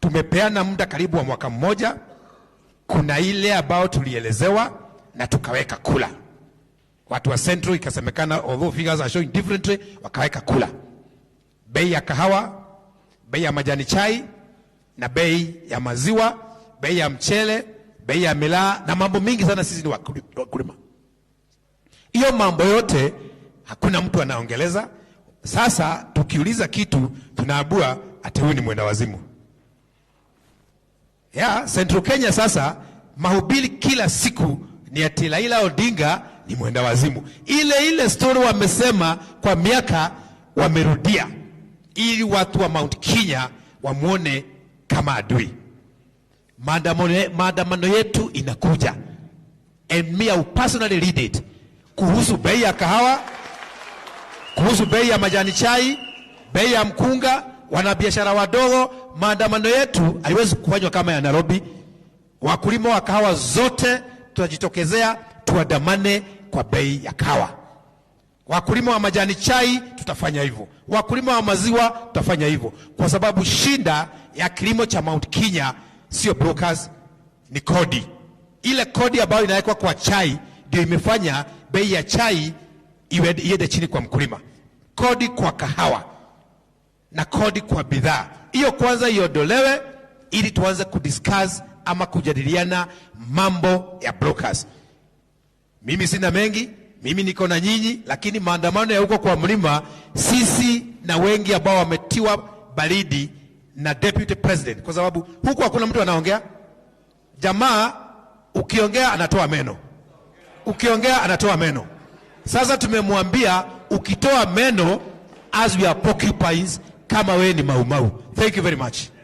Tumepeana muda karibu wa mwaka mmoja. Kuna ile ambao tulielezewa na tukaweka kula. Watu wa Central ikasemekana, although figures are showing differently, wakaweka kula. Bei ya kahawa, bei ya majani chai na bei ya maziwa, bei ya mchele, bei ya milaa na mambo mingi sana. Sisi ni wakulima. Hiyo mambo yote hakuna mtu anaongeleza. Sasa tukiuliza kitu tunaambiwa ati huyu ni mwenda wazimu. Ya Central Kenya sasa mahubiri kila siku ni ati Raila Odinga ni mwenda wazimu. Ile ile story wamesema kwa miaka wamerudia, ili watu wa Mount Kenya wamuone kama adui. Maandamano yetu inakuja, and me, I will personally lead it, kuhusu bei ya kahawa, kuhusu bei ya majani chai, bei ya mkunga, wanabiashara wadogo. Maandamano yetu haiwezi kufanywa kama ya Nairobi. Wakulima wa kahawa zote tutajitokezea tuandamane kwa bei ya kahawa. Wakulima wa majani chai tutafanya hivyo, wakulima wa maziwa tutafanya hivyo, kwa sababu shida ya kilimo cha Mount Kenya sio brokers, ni kodi. Ile kodi ambayo inawekwa kwa chai ndio imefanya bei ya chai iende chini kwa mkulima. Kodi kwa kahawa na kodi kwa bidhaa hiyo kwanza iondolewe, ili tuanze kudiscuss ama kujadiliana mambo ya brokers. Mimi sina mengi, mimi niko na nyinyi, lakini maandamano ya huko kwa mlima, sisi na wengi ambao wametiwa baridi na deputy president, kwa sababu huku hakuna mtu anaongea. Jamaa ukiongea anatoa meno, ukiongea anatoa meno. Sasa tumemwambia ukitoa meno, as we are porcupines, kama wewe ni maumau. Thank you very much.